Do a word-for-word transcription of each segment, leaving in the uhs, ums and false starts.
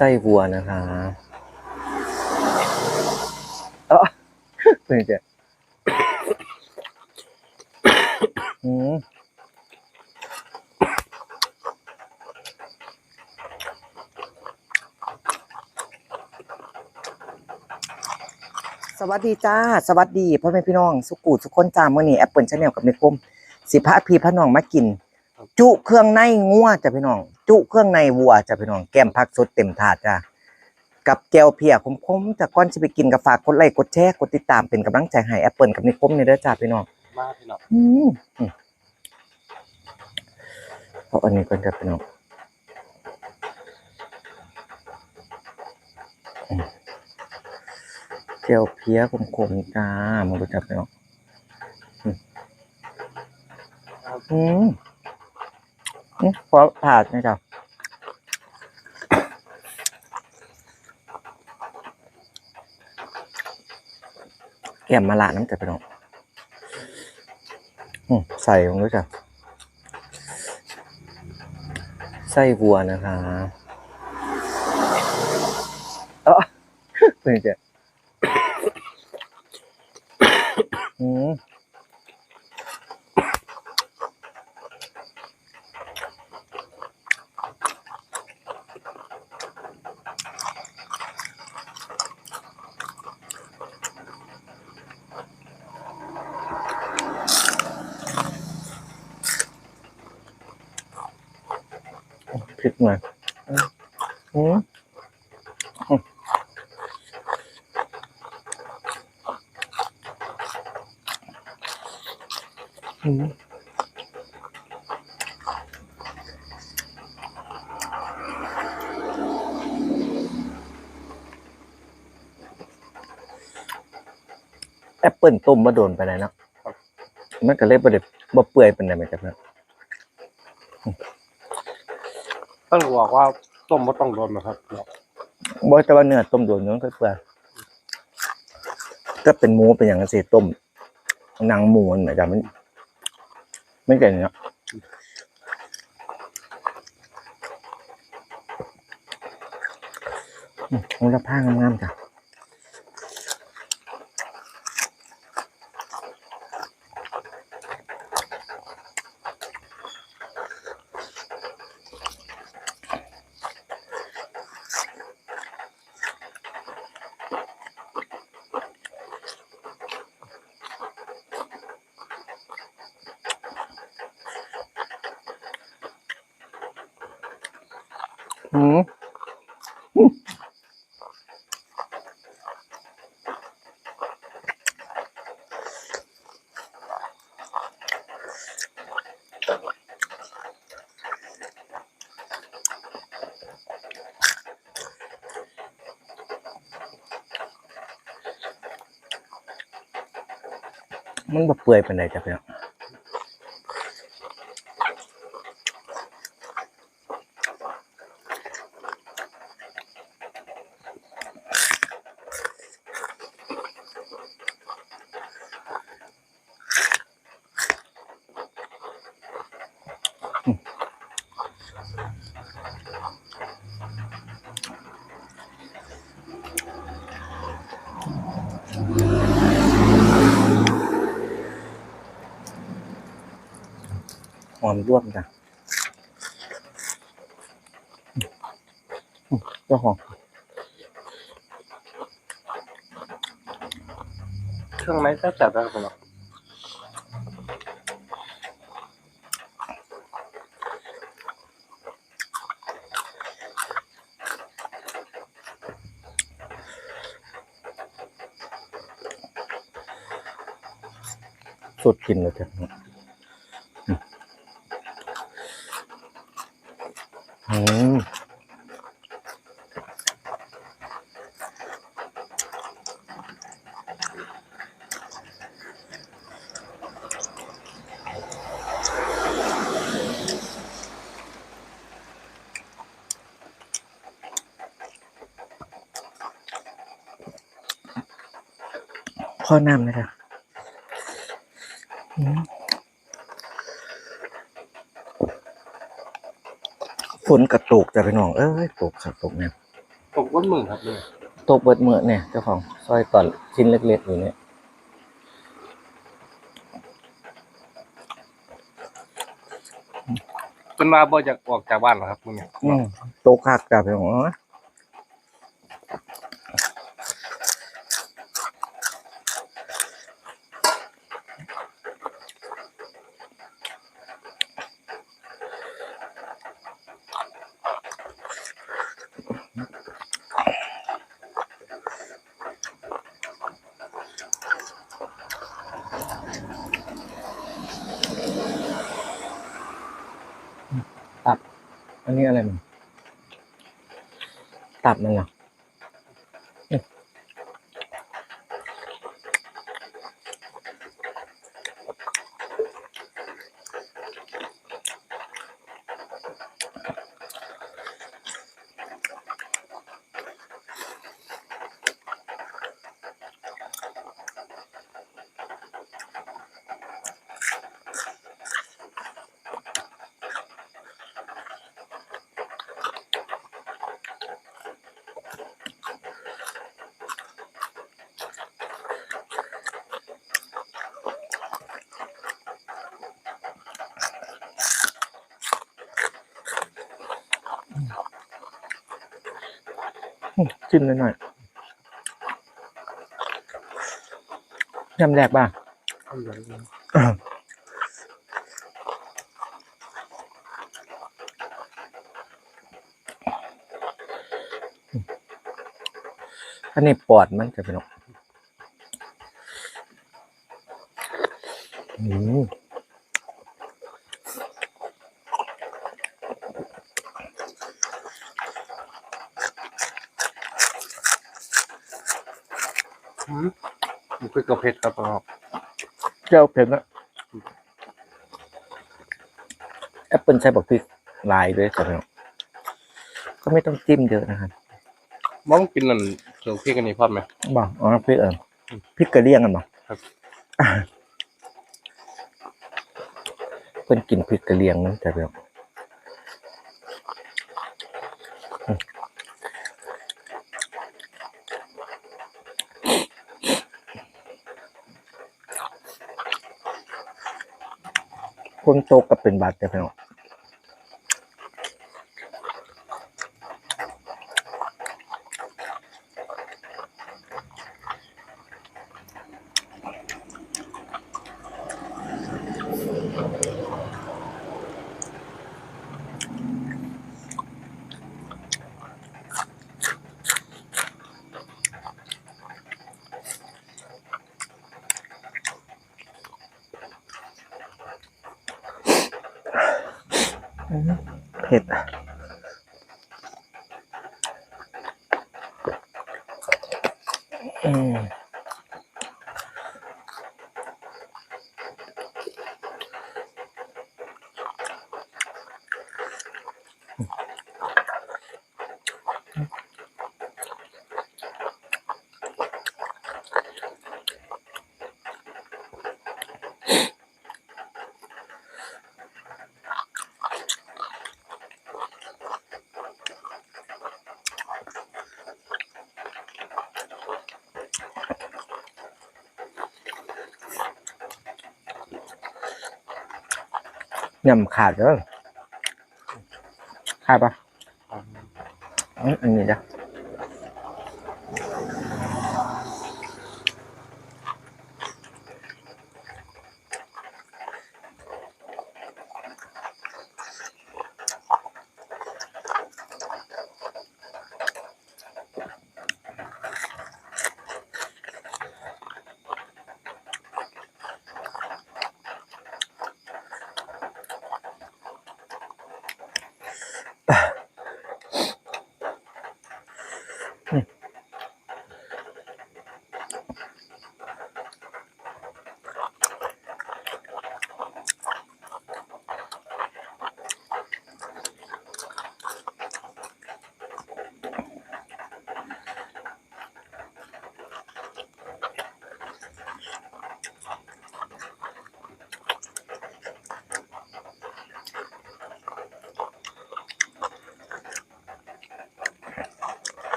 ไส้วัวนะคะ เออ เป็นไง อืม สวัสดีจ้า สวัสดีพ่อแม่พี่น้อง สุกูสุคนจ้า มื้อนี้แอปเปิ้ลชาแนลกับแม่คม สิพาพี่พาน้องมากิน จุเครื่องในงัวจ้ะพี่น้อง จุเครื่องในวัวจ้ะพี่น้อง แกมผักสดเต็มถาดจ้ะ กับแจ่วเพียขมๆจ้ะ ก่อนสิไปกินก็ฝากกดไลค์ กดแชร์ กดติดตามเป็นกำลังใจให้แอปเปิ้ลกับแม่คมนี่เด้อจ้าพี่น้อง มาพี่น้อง อืม อืม เอาอันนี้ก่อนจ้ะพี่น้อง อืม แจ่วเพียขมๆจ้า มันก็จะพี่น้อง อืม อืม อืม ขอถาดหน่อยจ้ะ แกมมะระน้ำจ้ะพี่น้อง อืม ใส่ลงด้วยจ้ะ ไส้วัวนะคะ เออ เป็นไง อืม พริกมา อืม อืม อืม แอปเปิ้ลต้มบ่โดนปานใดเนาะ ครับ มันก็เลยบ่ได้ บ่เปื่อยปานใดเหมือนกันเนาะ เพิ่นบอกว่าต้มบ่ต้องโดนนะครับ บ่ แต่ว่าเนื้อต้มโดนมันก็เปื่อย ถ้าเป็นหมูเป็นหยังจั่งซี้ ต้มหนังหมูมันเหมือนกัน มัน มันจะอย่างเงี้ย อืม โหระพางามๆจ้ะ อืม มันบ่เปื่อยปานใดจ้ะพี่น้อง หอมร่วมจ้ะ อืม เจ้าของ เครื่องในแซ่บๆนะครับผม สดกินเลยจ้ะ อืม ขอน้ำหน่อยจ้ะ อืม ฝนก็ตกจ้ะพี่น้องเอ้ย ตกคักตกแน่ ตกวันมื้อครับเนี่ย ตกเบิดมื้อเนี่ย เจ้าของซอยตอนชิ้นเล็กๆอยู่เนี่ย เพิ่นว่าบ่อยากออกจากบ้านหรอกครับมื้อนี้ อืม ตกคักจ้ะพี่น้องเอ้ย ตับ อันนี้อะไรมัน ตับมันเหรอ อืม จิ้มหน่อยๆ ยำแหลกป่ะ อันนี้ปอดมันจ้ะพี่น้อง อืม อืม มันคือเกาเผ็ดครับพ่อ แจ่วเผ็ดนะ แอปเปิ้ลใส่บักพริกหลายเลยจ้ะพี่น้อง ก็ไม่ต้องจิ้มเยอะนะครับ มองกินนั่น เสิร์ฟพริกอันนี้พร้อมไหม บอก อ๋อ พริกเออ พริกกะเหรี่ยงกันบอก ครับ เพิ่นกินพริกกะเหรี่ยงนั่นจ้ะพี่น้อง คนโตก็เป็นหวัดจ้ะพี่น้อง อืม เผ็ด อืม ยำขาดเด้อ ขาดปะ อืม อันนี้จ้ะ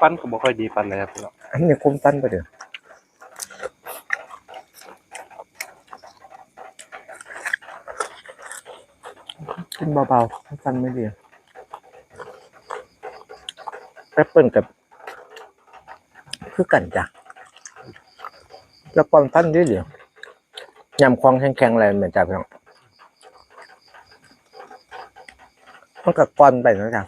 ฟันก็บ่ค่อยดีปานใดครับพี่น้อง อันนี้คมฟันปะเดี๋ยว กินเบาๆ ฟันไม่ดี แอปเปิ้ลกับ คือกันจ้ะ แล้วก่อนฟันดีเดี๋ยว ยำคลองแข็งๆอะไรเหมือนจ้ะพี่น้อง มันก็ก่อนไปนะจ๊ะ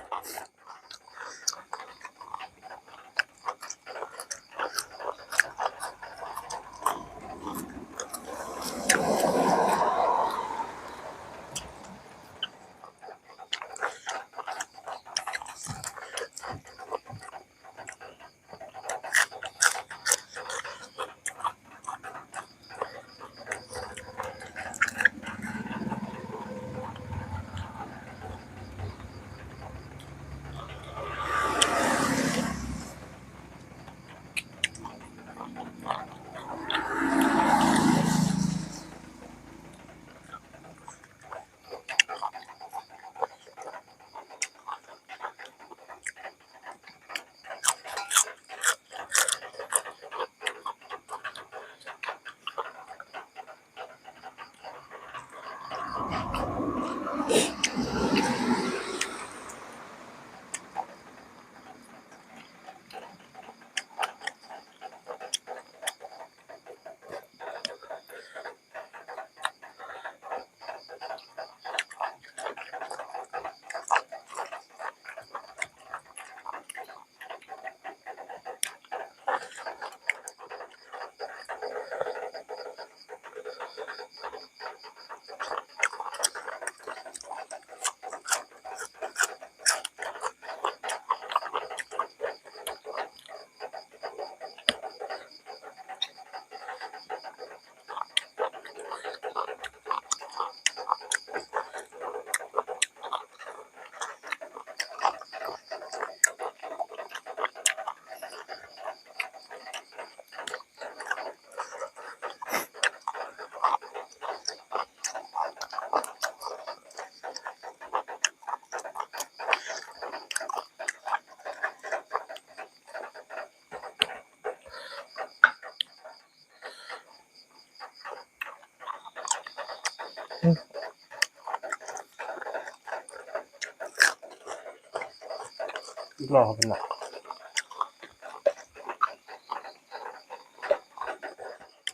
รอครับพี่น้อง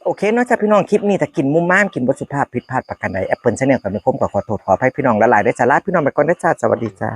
โอเคเนาะจ้ะพี่น้อง คลิปนี้ถ้ากินมุมมาม กินบ่สุภาพ ผิดพลาดประการใด แอปเปิ้ลแชนแนลกับแม่คมก็ขอโทษขออภัยพี่น้องหลายๆเด้อจ้ะ ลาพี่น้องไปก่อนเด้อจ้า สวัสดีจ้า